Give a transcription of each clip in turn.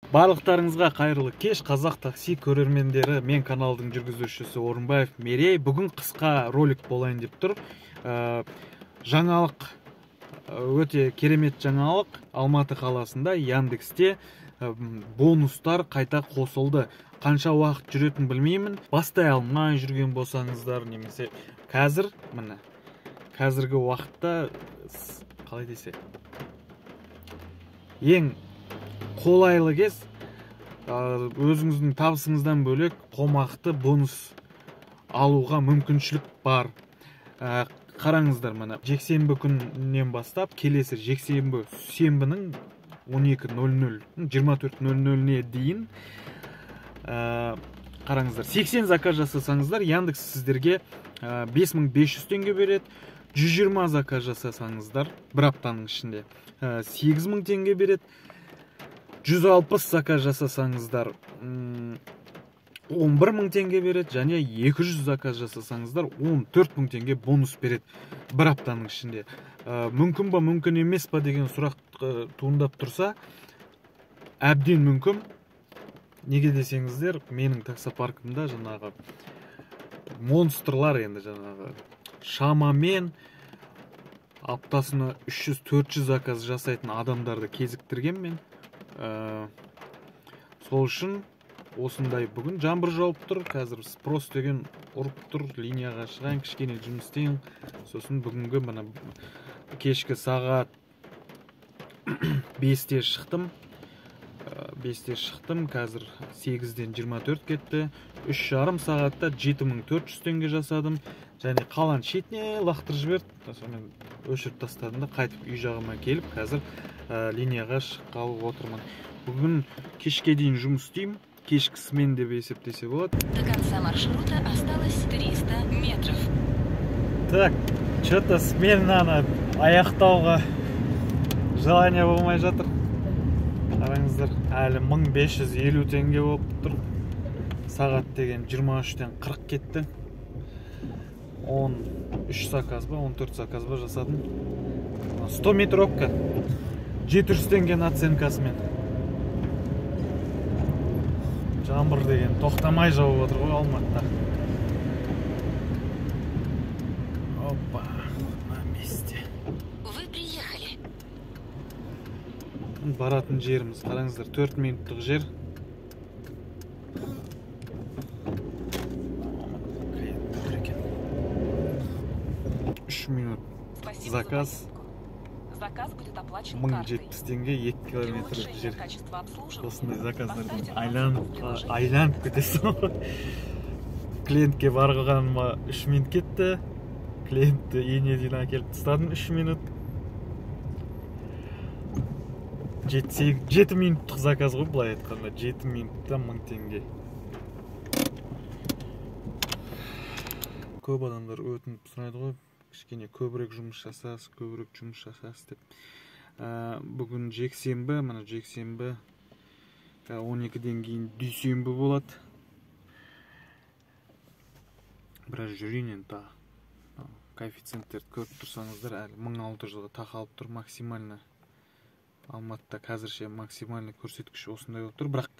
Барлықтарыңызға қайырлы кеш, Қазақ такси көрермендері, мен каналдың жүргізушісі Орынбаев Мерей. Бүгін қысқа ролик болайын деп тұр. Жаңалық, өте керемет жаңалық. Алматы қаласында Яндексте бонустар қайта қосылды. Қанша уақыт жүретін білмеймін. Бастай алмай жүрген болсаңыздар, немесе қазір, міне, қазіргі уақытта, қалай десе, ең қолайлы кез, өзіңіздің табысыңыздан бөлек қомақты бонус алуға мүмкіншілік бар. Қараңыздар, міне, жексенбі күнінен бастап келесі жексенбі, сенбінің 12:00, 24:00-не дейін, қараңыздар, 80 заказ жасасаңыздар, Яндекс сіздерге 5500 теңге береді. 120 заказ жасасаңыздар, бір аптаның ішінде, 8000 теңге береді. 160 заказ жасасаңыздар, 11000 теңге береді, және 200 заказ жасасаңыздар, 14000 теңге бонус береді бір аптаның ішінде. Мүмкін ба, мүмкін емес па деген сұрақ туындап тұрса, әбден мүмкін. Неге десеңіздер, менің таксопаркымда жаңағы монстрлар, енді жаңағы шамамен аптасына 300-400 заказ жасайтын адамдарды кезіктірген мен. Сол үшін осындай бүгін жаңбыр жауып тұр, қазір спрос деген ұрып тұр, линияға шығайын, кішкене жұмыс істейін. Сосын бүгінгі мына кешкі сағат 5-те шықтым. 5-те шықтым, қазір 8-ден 24 кетті. 3,5 сағатта 7400 теңге жасадым. Және қалан шетіне лақтырып жіберді. Сонымен өшіріп тастадым да қайтып үй жағыма келіп, қазір линияға шыққалы отырмын. Бүгін кешке дейін жұмыс істеймін. Кешкі смен деп есептесе болады. До конца маршрута осталось 300 метров. Так, чё-то сменаны аяқтауға желание болмай жатыр. Қараңыздар, әлі 1550 теңге болып тұр. Сағат деген 23-тен 40 кетті. 13 заказ ба, 14 заказ ба жасадым. 100 метровка. 700 теңге наценкасымен. Жаңбыр деген тоқтамай жауып отыр ғой Алматыда. Опа, на месте. Вы приехали. Баратын жеріміз, қараңыздар, 4 минуттық жер. Клиент тұр екен. 3 минут Спасибо за заказ. поездку. Заказ будет оплачен Мың картой. жетпіс теңге, 2 Для километр улучшения жер. качества обслуживания Осындай заказдардан поставьте на отзыв в приложении. айланып кетесің ғой. Клиентке барғаныма 3 минут кетті. Клиентті үйіне дейін әкеліп тастадым 3 минут. 7 минуттық заказ ғой, былай айтқанда. 7 минутта 1000 теңге. Көп адамдар өтініп сұрайды ғой, кішкене көбірек жұмыс жасасыз, көбірек жұмыс жасасыз деп. Бүгін жексенбі, мына жексенбі, 12-ден кейін дүйсенбі болады. Біраз жүрейін енді тағы. Коэффициенттерді көріп тұрсаңыздар, әлі 1600-ға тақалып тұр максимально. Алматыда қазірше максимальный көрсеткіш осындай болып тұр, бірақ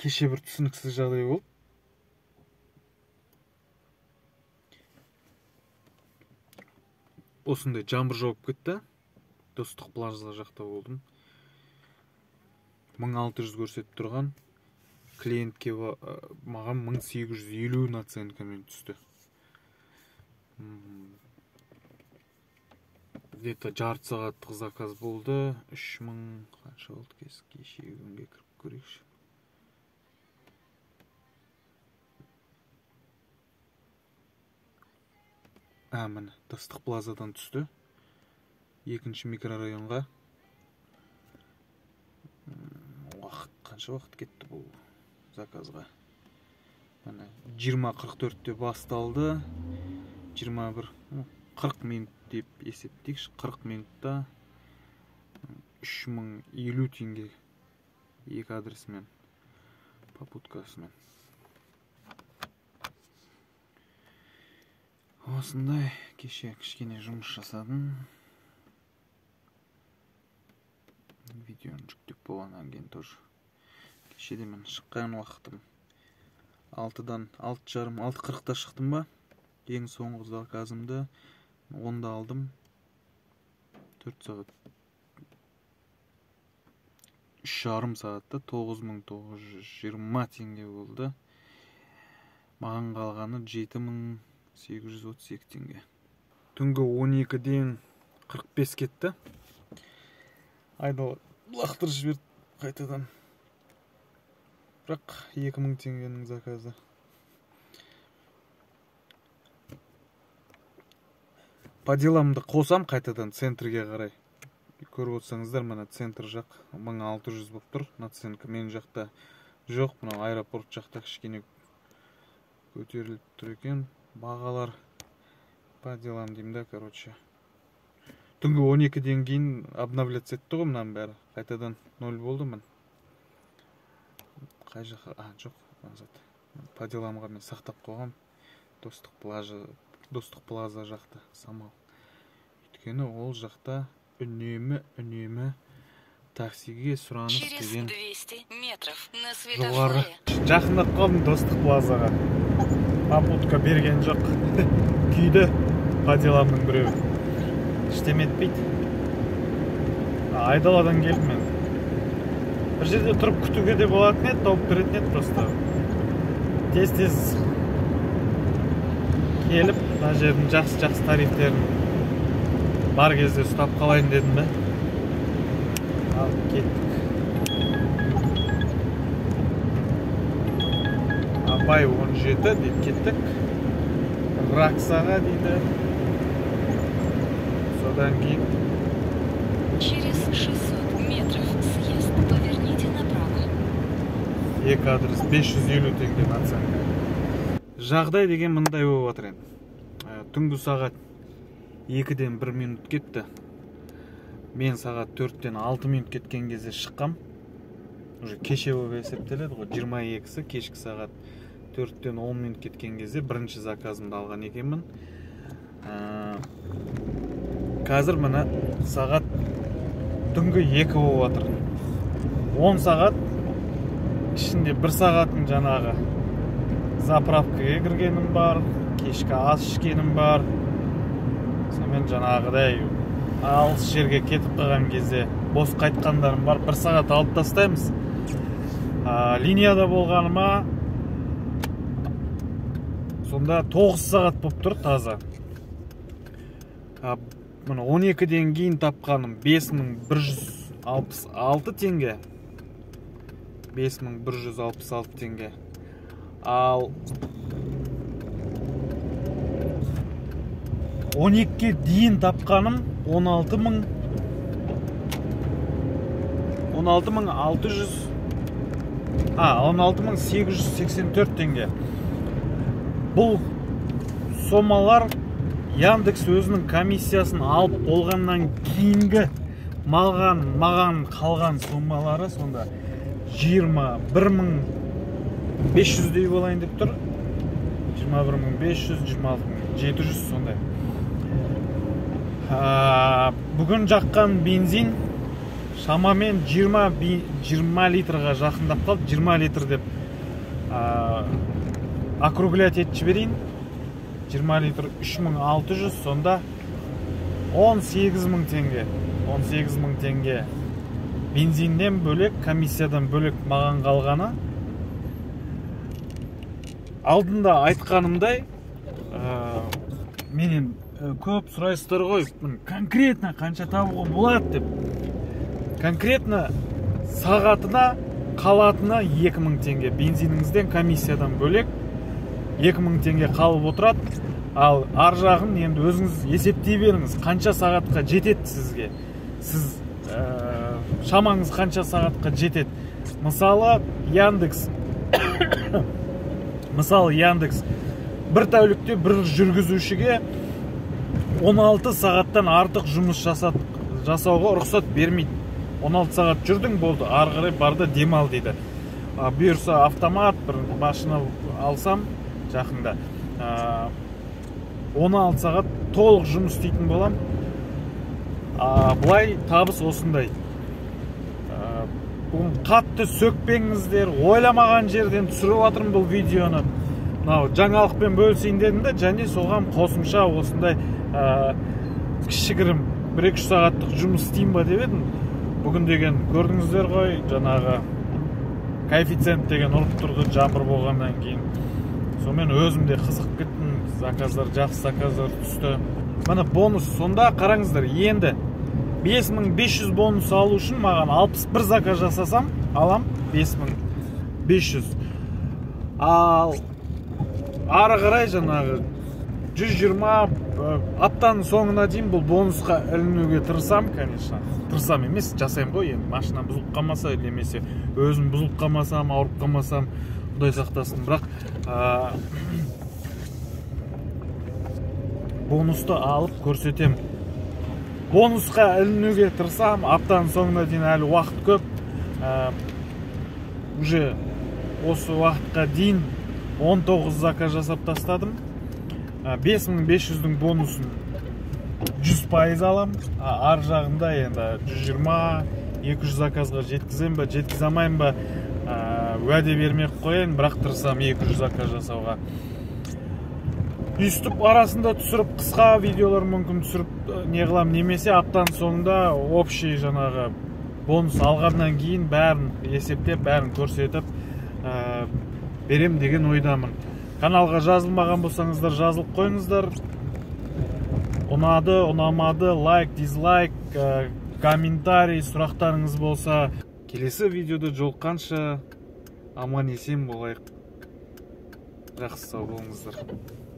кеше бір түсініксіз жағдай болды. Осындай жаңбыр жауып кетті. Достық плаза жақта болдым. 1600 көрсетіп тұрған клиентке маған 1850 наценкамен түсті. Где-то жарты сағаттық заказ болды. 3000 қанша болды кешегі күнге кіріп көрейікші. Міне, Достық плазадан түсті. Екінші микрорайонға. Уақыт, қанша уақыт кетті бұл заказға? Міне, 20:44-те басталды. 21, 40 минут деп есептейікші. 40 минутта 3050 теңге екі адресімен, попуткасымен. Осындай кеше кішкене жұмыс жасадым. Видеоны жүктеп болғаннан кейін тоже. Кешеде мен шыққан уақытым 6-дан 6:30, 6:40-та шықтым ба? Ең соңғы заказымды 10-да алдым. 4 сағат. 3,5 сағатта 9920 теңге болды. Маған қалғаны 7832 теңге. Түнгі 12-ден 45 кетті. Айдала лақтырып жіберді қайтадан. Бірақ 2000 теңгенің заказы. По деламды қосам қайтадан центрге қарай. Көріп отырсаңыздар, мына центр жақ 1600 болып тұр. Наценка мен жақта жоқ, мынау аэропорт жақта кішкене көтеріліп тұр екен. Бағалар по делам деймін да, короче. Түнгі 12-ден кейін обновляться етті ғой мынаның бәрі. Қайтадан 0 болды мін. Қай жаққа? А, жоқ, назад. По деламға мен сақтап қойғам. Достық плаза жақта Самал. Өйткені ол жақта үнемі таксиге сұраныс деген Через 200 метров на жоғары. светофоре. Жақындап қалдым Достық плазаға. Попутка берген жоқ. Күйді по деламның біреуі. Ештеме етпейді. Айдаладан келдім мен. Бір жерде тұрып күтуге де болатын еді, тауып беретін еді просто. Тез-тез келіп, мына жердің жақсы-жақсы тарифтерін бар кезде ұстап қалайын дедім бе. Ал кеттік. Абай 17 деп кеттік. Раксаға дейді. Содан кейін Через 600 метров съезд. Поверните направо. Екі адрес 550 теңге наценка. Жағдай деген мындай болып жатыр енді. Түнгі сағат 2-ден 1 минут кетті. Мен сағат 4-тен 6 минут кеткен кезде шыққам. Уже кеше болып есептеледі ғой. 22-сі кешкі сағат 4-тен 10 минут кеткен кезде бірінші заказымды алған екенмін. Қазір міне сағат түнгі 2 болып жатыр. 10 сағат ішінде 1 сағаттың жаңағы заправкаға кіргенім бар, кешкі ас ішкенім бар. Сонымен жаңағыдай алыс жерге кетіп қалған кезде бос қайтқандарым бар. 1 сағат алып тастаймыз. Линияда болғаныма сонда 9 сағат болып тұр таза. Мына 12-ден кейін тапқаным 5166 теңге. 5166 теңге. Ал 12-ге дейін тапқаным он алты мың алты жүз, а, он алты мың сегіз жүз сексен төрт теңге. Бұл сомалар Яндекс өзінің комиссиясын алып болғаннан кейінгі маған қалған сомалары сонда жиырма бір мың бес жүздей болайын деп тұр. Жиырма бір мың бес жүз, жиырма алты мың жеті жүз сондай. Бүгін жаққан бензин шамамен 20 литрға жақындап қалды. 20 литр деп, округлять етіп жіберейін. 20 литр 3600, сонда 18000 теңге. 18000 теңге бензиннен бөлек, комиссиядан бөлек маған қалғаны. Алдында айтқанымдай, менен көп сұрайсыздар ғой, конкретно қанша табуға болады деп. Конкретно сағатына қалатына 2000 теңге. Бензиніңізден, комиссиядан бөлек 2000 теңге қалып отырады. Ал ар жағын енді өзіңіз есептей беріңіз, қанша сағатқа жетеді сізге. Сіз шамаңыз қанша сағатқа жетеді. Мысалы, Яндекс бір тәулікте бір жүргізушіге 16 сағаттан артық жұмыс жасауға рұқсат бермейді. 16 сағат жүрдің болды, ары қарай бар да демал дейді. Бұйырса автомат бір машина алсам жақында, 16 сағат толық жұмыс істейтін болам. Былай табыс осындай. Бүгін қатты сөкпеңіздер, ойламаған жерден түсіріп жатырмын бұл видеоны. Мынау жаңалықпен бөлісейін дедім де, және соған қосымша осындай кішігірім 1-2 сағаттық жұмыс істеймін ба деп едім. Бүгін деген көрдіңіздер ғой, жаңағы коэффициент деген ұрып тұрды жаңбыр болғаннан кейін. Сонымен өзім де қызығып кеттім, заказдар, жақсы заказдар түсті. Міне бонус, сонда қараңыздар, енді 5500 бонус алу үшін маған 61 заказ жасасам, алам 5500. Ал ары қарай жаңағы 120 аптаның соңына дейін бұл бонусқа ілінуге тырысам, конечно. Тырысам емес, жасаймын ғой енді. Машинам бұзылып қалмаса, немесе өзім бұзылып қалмасам, ауырып қалмасам, Құдай сақтасын. Бірақ бонусты алып көрсетем. Бонусқа ілінуге тырысам, аптаның соңына дейін әлі уақыт көп. Уже осы уақытқа дейін 19 заказ жасап тастадым. 5500-дің бонусын 100% алам. Ар жағында енді 120-200 заказға жеткізем ба, жеткізе алмаймын ба, уәде бермей қояйын, бірақ тырысам 200 заказ жасауға. Өйстіп арасында түсіріп, қысқа видеолар мүмкін түсіріп не қылам, немесе аптаның соңында общий жаңағы бонус алғаннан кейін бәрін есептеп, бәрін көрсетіп берем деген ойдамын. Каналға жазылмаған болсаңыздар, жазылып қойыңыздар. Ұнады, ұнамады, лайк, дизлайк, комментарий, сұрақтарыңыз болса, келесі видеода жолыққанша аман есен болайық. Жақсы, сау болыңыздар.